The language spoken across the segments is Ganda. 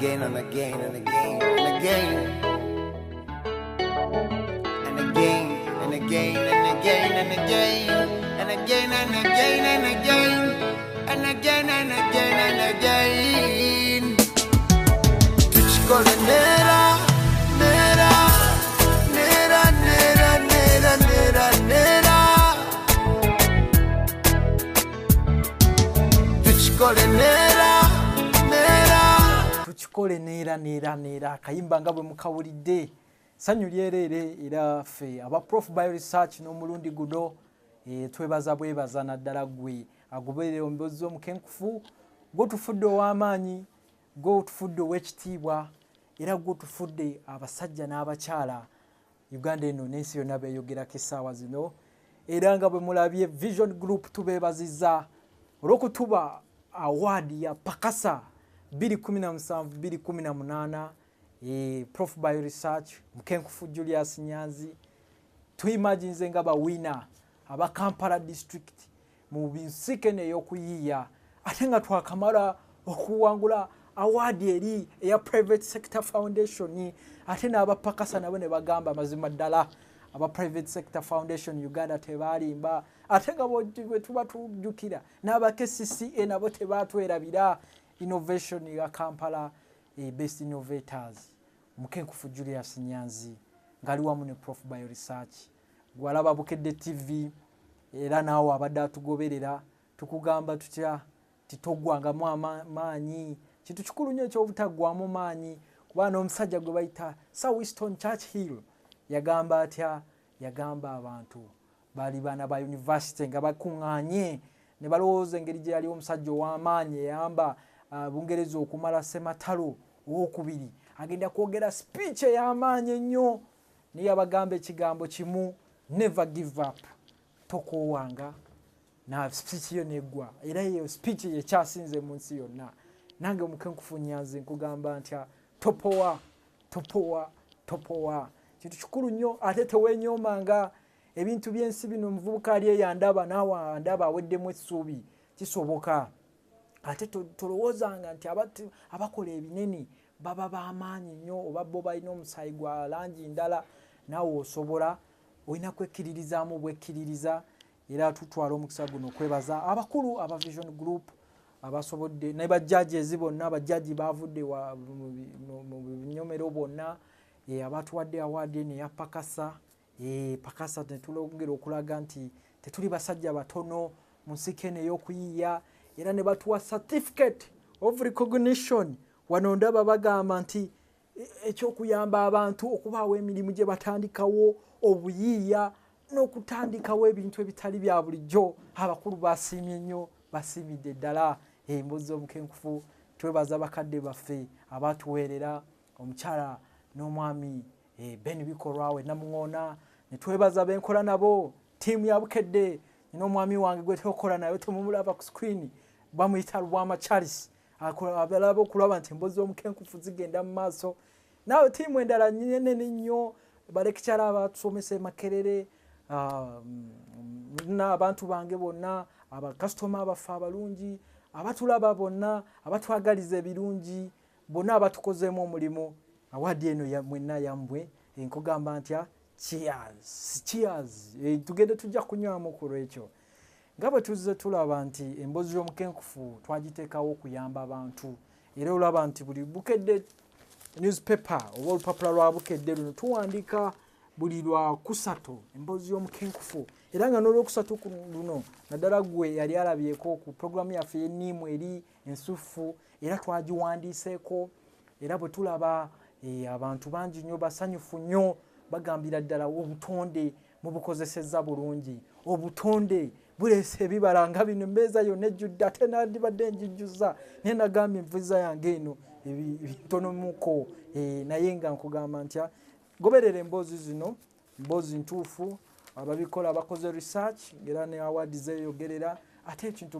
Again and again and again and again. And again and again and again and again and again and again and again and again and again and again. Tukikole nera nera nera nera nera nera nera. Tukikole nera nera. Tukikole nera nera nera. Akayimba nga bwe mukawulidde ssanyu lyereere. Era ffe aba Prof Bioresearch n'omulundi guno twebaza bwebaza naddala ggwe agoberera emboozi z'omukenkufu, gw'otufudde ow'amaanyi, gw'otufudde ow'ekitiibwa, era gw'otufudde abasajja n'abakyala Uganda eno n'ensi yonna beeyogerako essaawa zino. Era nga bwe mulabye, Vision Group tubeebazizza olw'okutuba award ya Pakasa 2017 2018. Prof Bioresearch, Mukenkufu Julius Nyanzi, tuimaginze nga bawina aba Kampala District mu binsikene ey'okuyiiya, ate nga twakamala okuwangula award eri eya Private Sector Foundation, ate n'abapakasa nabo ne bagamba amazima ddala aba Private Sector Foundation Uganda tebalimba, ate nga bwe tuba tujjukira n'aba KCCA nabo tebatwerabira. Innovation ya Kampala, Best Innovators, Mukenkufu Julius Nyanzi ng'ali wamu ne Prof Bioresearch. Gwalaba Bukedde TV era naawe abadde atugoberera, tukugamba tutya? Titoggwangamu maanyi. Kintu kikulu nnyo ekyobutaggwamu maanyi, kuba n'omusajja gwe bayita Sir Winston Churchill yagamba atya? Yagamba abantu baali baana ba university nga bakuŋŋaanye ne balowooza engeri gye yali omusajja ow'amaanyi eyamba Bungereza okumala Ssematalo owokubiri, agenda kwogera speech ey'amaanyi ennyo, naye yabagamba ekigambo kimu: "Never give up," tokoowanga. Na speech yo neggwa, era eyo speech yekyasinze mu nsi yonna. Nange Omukenkufu Nyanzi nkugamba ntya? Topowa, topowa, topowa. Kintu kikulu nnyo, ate tewenyoomanga ebintu by'ensi bino. Omuvubuka ali eyo andaba, naawe andaba aweddemu essuubi, kisoboka. Ate tolowoozanga nti abakola ebinene baba b'amaanyi nnyo oba bo balina omusaayi gwa langi ndala. Naawe osobola, olina kwekkiririzaamu bwekkiririza. Era tutwala omukisa guno okwebaza abakulu aba Vision Group abasobodde ne bajjaji bonna, abajjaji bavudde mu binyomero bonna, abatuwadde award eno eya Pakasa. Pakasa netulongera okulaga nti tetuli basajja batono mu nsiko eno ey'okuyiiya, era ne batuwa certificate of recognition. Wano ndaba bagamba nti ekyokuyamba abantu okubaawo emirimu gye batandikawo, obuyiiya n'okutandikawo ebintu ebitali bya bulijjo. Abakulu basiimye nnyo, basiimidde ddala emboozi z'omukenkufu. Twebaza bakadde baffe abatuweerera, omukyala n'omwami Ben Bikolwawe Namuŋoona, ne twebaza benkola nabo, ttiimu ya Bukedde. Nina omwami wange gwe tokola naye, temumulaba ku screen, bamuyita Lubwama Charles, abalaba okulaba nti emboozi z'omukenkufu zigenda mu maaso. Naawe ttiimu endala nene nnyo, balekikyala abatusomesa e Makerere, n'abantu bange bonna, abakasitoma abaffe abalungi abatulaba bonna, abatwagaliza ebirungi bonna, abatukozeemu omulimu. Award eno mwenna yammwe. Nkugamba ntya? Cheers, cheers. Tugende, tujja kunywamu ku lwekyo. Nga bwe tuzze tulaba nti emboozi y'omukenkufu twagiteekawo okuyamba abantu, era olaba nti buli Bukedde newspaper oba olupapula lwa Bukedde luno tuwandiika buli lwakusatu emboozi y'omukenkufu. Era nga n'olwokusatu luno, naddala gwe yali alabyeko ku puroguramu yaffe y'enniimu eri ensufu, era twagiwandiiseeko. Era bwe tulaba abantu bangi nnyo basanyufu nnyo, bagambira ddala obutonde mubukozesezza bulungi, obutonde buleese ebibala nga bino, emmeeza yonna ejjudde. Ate nandibadde njijjuza, naye nagambye envuza yange eno bitonomuko. Naye nga nkugamba ntya? Goberera emboozi zino, mboozi ntuufu, ababikola bakoze research, era ne award zeeyogerera, ate ekintu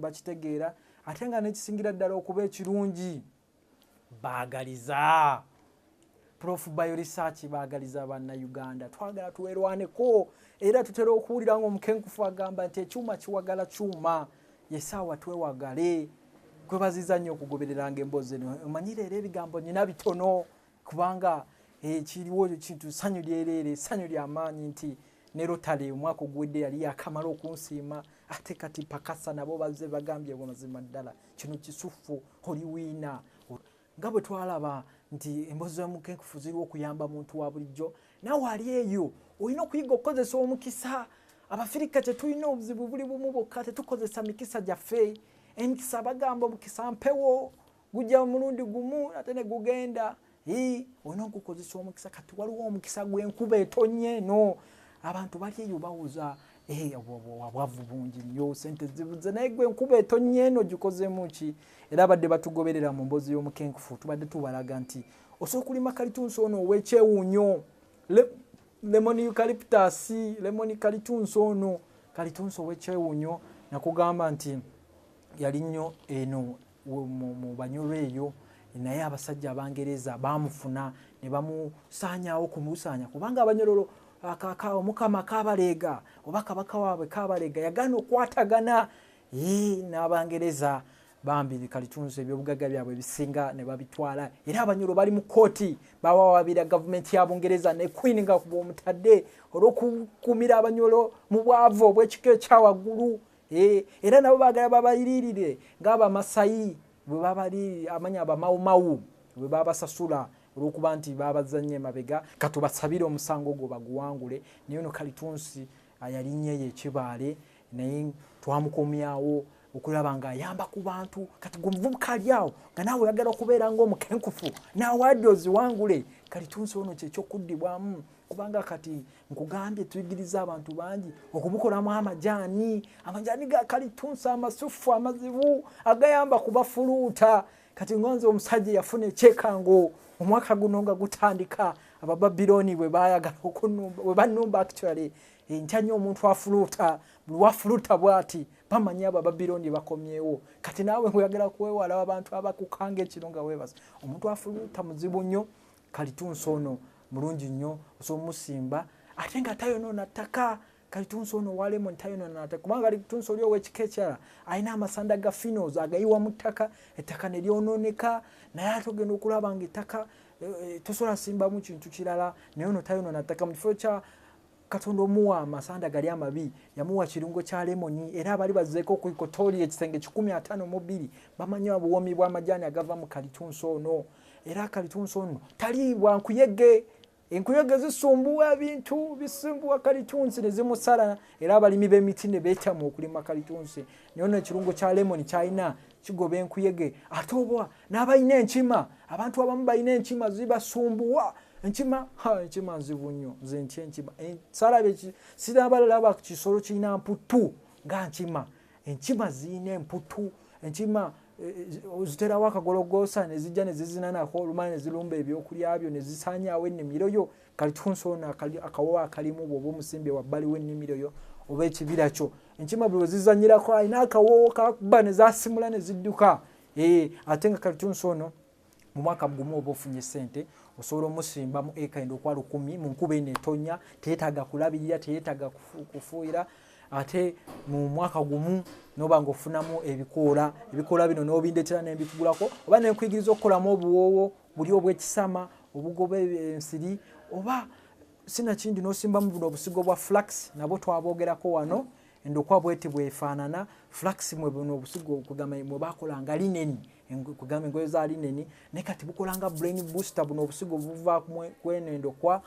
bakitegeera. Ate nga nekisingira ddala okuba ekirungi, baagaliza Prof Bioresearch, baagaliza Bannayuganda. Twagala twerwaneko, era tutera okuwulira nga omukenkufu agamba nti ekyuma kiwagala kyuma. Yesaawa twewagale. Nkwebaziza nnyo okugobereranga emboozi eno. Omanyi leero ebigambo nyina bitono kubanga ekiriwo kintu ssanyu lyereere, ssanyu lyamaanyi nti ne Rotary omwaka oguwedde yali yakamala okunsiima, ate kati Pakasa nabo bazze bagambye mazima ddala kino kisuffu, oli wiina. Nga bwe twalaba nti emboozi z'omukenkufu ziriwo okuyamba muntu wa bulijjo, naawe ali eyo olina okuyiga okukozesa omukisa. Abafirika tetulina obuzibu buli bumu bwokka, tetukozesa mikisa gyaffe. Emikisa bagamba omukisa mpewo, gujja omulundi gumu ate ne gugenda. Olina okukozesa omukisa. Kati waliwo omukisa gw'enkuba etonnya eno, abantu bali eyo bawoza obwavu bungi nnyo, sente zibuze, naye gwe enkuba etonnya eno gikozeemu ki? Era abadde batugoberera mu mboozi y'omukenkufu tubadde tubalaga nti osobola okulima kalitunsi ono ow'ekyewuunyo, lemon eucalyptus, lemon kalitunsi ono, kalitunsi ow'ekyewuunyo. Nakugamba nti yali nnyo eno mu Banyoro eyo, naye abasajja Abangereza baamufuna ne bamusaanyaawo kumusaanya, kubanga Abanyororo Omukama Kaabaleega oba kabaka waabwe Kaabaleega yagaana okukwatagana n'Abangereza. Bambi kalitunsi ebyobugagga byabwe ebisinga ne babitwala, era Abanyoro bali mu kkooti bawawaabira gavumenti ya Bungereza ne Queen nga bw'omutadde olw'okukuumira Abanyoro mu bwavu obw'ekika ekya waggulu. Era nabo baagala babaliriire ng'Abamasayi bwe babalirira, amanya Abamawumawu bwe babasasula olw'okuba nti babazza nnyo emabega. Katubasabire omusango ogwo baguwangule. Naye ono kalitunsi yalinnya eyo ekibaale, naye twamukomyawo okulaba ng'ayamba ku bantu. Kati gwe omuvubuka ali awo nga naawe oyagala okubeera ng'omukenkufu n'awadde oziwangule, kalitunsi ono kyekyokuddibwamu, kubanga kati nkugambye tuyigiriza abantu bangi okumukolamu amajaani, amajaani ga kalitunsi amasufu amazibu agayamba kubafuluuta. Kati ngonze omusajja yafuna ekyekango omwaka guno nga gutandika, Abababirooni bwe bayagala okunumba, bwe banumba actually ntya nnyo omuntu afuluuta. Buli wafuluuta bw'ati bamanyi Abababirooni bakomyewo. Kati naawe nguyagala kwewala abantu abakukanga ekiro nga weebasa, omuntu afuluuta muzibu nnyo. Kalitunsi ono mulungi nnyo, osobola omusimba ate nga tayonoona ttaka. Kalitunsi ono wa lemon tayonoona ttaka, kubanga kalitunsi oli ow'ekika ekirala alina amasanda ga phenols agayiwa mu ttaka, ettaka ne lyonooneka, naye ate ogenda okulaba nga ettaka tosobola simbamu kintu kirala. Naye ono tayonoona ttaka. Mu kifo kya Katonda omuwa amasanda gali amabi, yamuwa kirungo kya lemoni. Era abali bazzeeko ku Equatoria ekisenge 152 bamanyi obuwoomi bw'amajaani agava mu kalitunsi ono. Era kalitunsi ono taliibwa nkuyege. Enkuyege zisumbuwa ebintu, bisumbuwa kalitunsi ne zimusala, era abalimi b'emiti ne beetamwa okulima kalitunsi. Naye ono ekirungo kya lemoni kyalina kigoba enkuyege. Ate oba n'abalina enkima, abantu abamu balina enkima zibasumbuwa. Enkima, enkima nzibu nnyo, nze ntya enkima. Sirabalaba kisolo kirina mputu nga nkima. Enkima zirina emputu. Enkima ziterawo akagologoosa ne zijja ne zizina nako, olumala ne zirumba ebyokulya byo ne zisaanyaawo ennimiro yo. Kalitunsi ono akawowo akalimu bw'oba omusimbye wabbali w'ennimiro yo oba ekibira kyo, enkima buli we zizannyirako alina akawoowo kakuba ne zasimula ne zidduka. Ate nga kalitunsi ono mu mwaka gumu oba ofunye ssente, osobola omusimba mu eka endokwa 1000 mu nkuba eno etonnya, teyeetaaga kulabirira, teyeetaaga kufuuyira. Ate mu mwaka gumu noba ng'ofunamu ebikoola, ebikoola bino n'obindeetera n'embikugulako oba nenkuyigiriza okukolamu obuwoowo buli obw'ekisama obugoba ensiri, oba sinakindi n'osimbamu buno obusigo bwa flax, nabwo twabwogerako wano. Endokwa bweti bwefaanana. Flax mwe buno obusigo kugamba mwe bakolanga linen, kugamba engoye za linen, naye kati bukolanga brain booster. Buno obusigo buva kweno endokwa,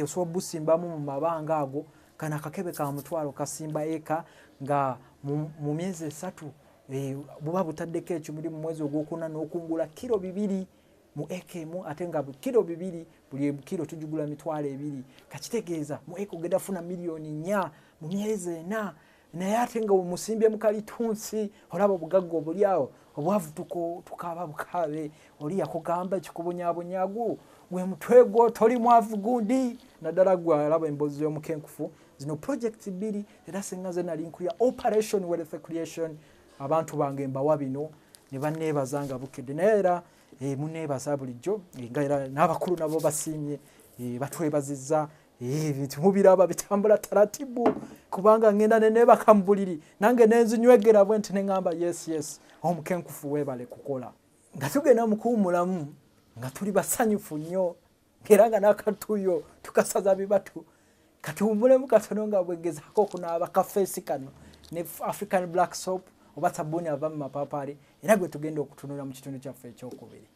osobola obusimbamu mu mabanga ago. Kano akakebe ka 500, kasimba eka nga mu myezi 3, buba butaddeko ekimuli. Mu mwezi ogwokuna n'okungula kiro 2 mu eka emu, ate nga kiro 2, buli kiro tugigula 20,000. Kakitegeeza mu eka ogenda funa 4 miliyoni mu myezi 4. Naye ate nga omusimbye mu kalitunsi, olaba obugagga obuli awo. Obwavu tukaaba bukaabe. Oli yakugamba ekikubonyabonyagu gwe mutwe gwo, toli mwavu gundi, naddala gwe alaba emboozi y'omukenkufu. Zino project bbiri era singa ze nali nkulya Operation Wealth Creation. Abantu bange mbawa bino ne banneebaza nga bukedde, naye era muneebaza bulijjo, nga era n'abakulu nabo basiimye, batwebazizza. Ebintu mubiraba bitambula taratibu, kubanga ngenda neneebaka mu buliri nange nenzinywegera bwe nti neŋŋamba yes yes, omukenkufu weebale kukola. Nga tugenda mu kuwummulamu nga tuli basanyufu nnyo, era nga n'akatuuyo tukasaza bibatu. Katuwummulemu katono nga bwegezaako okunaaba kafeesi kano ne African Black Soap oba sabbuuni ava mu mapaapaali, era gwe tugenda okutunula mu kitundu kyaffe ekyokubiri.